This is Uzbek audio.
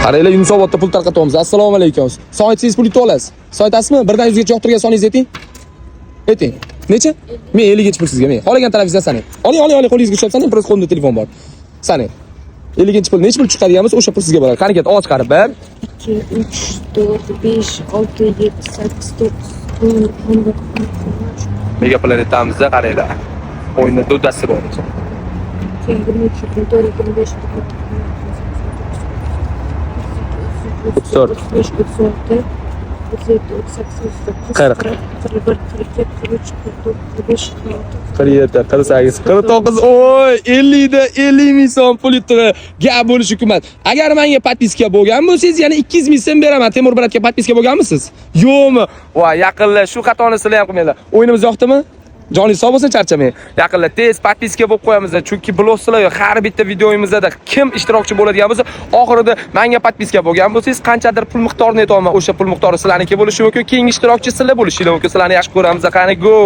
Qaranglar, Yunusobodda pul tarqatyapmiz. Assalomu alaykum. Son aytsangiz, pul yutib olasiz. Son aytasizmi? 1 dan 100 gacha yoqtirgan soningizni ayting. Ayting. Necha? Men 50 gacha pul sizga, men. Xohlagan tarafingizdan sanang. Oling, oling, oling, qo'lingizga ushlab sanang, просто qo'limda telefon bor. Sanang. 50 pul necha pul chiqadigan bo'lsa, o'sha pul sizga bo'ladi. Qani ket, ovoz chiqarib. 1 2, 3, 4, 5, 6, 7, 8, 9, 10, 11, 12, Mega planetamizda, qaranglar. O'yinda dodasi bor. 23, 24, 25, 34. 35, 36, 37, 38, 39, 40. 40, 41, 42, 43, 44, 45, 46, 47, 48, 49, oy, 50 da 50 ming so'm pul yutdi. Gap bo'lishi hukumat. Agar menga подписка bo'lgan bo'lsangiz, yana 200 ming so'm beraman. Temur брат ga подписка bo'lganmisiz? Yo'qmi? Voy, yaqinlar, shu xatoni sizlar ham qilmanglar. O'yinimiz yoqdimi? Joningiz sog' bo'lsin, charchamang. Yaqinlar, tez подписка bo'lib qo'yamiz, chunki bilasizlar, har bitta videoyimizda kim ishtirokchi bo'ladigan bo'lsa, oxirida menga подписка bo'lgan bo'lsangiz, qanchadir pul miqdorini aytaman. O'sha pul miqdori sizlarniki bo'lishi mumkin. Keyingi ishtirokchi sizlar bo'lishinglar mumkin. Sizlarni yaxshi ko'ramiz. Qani, go.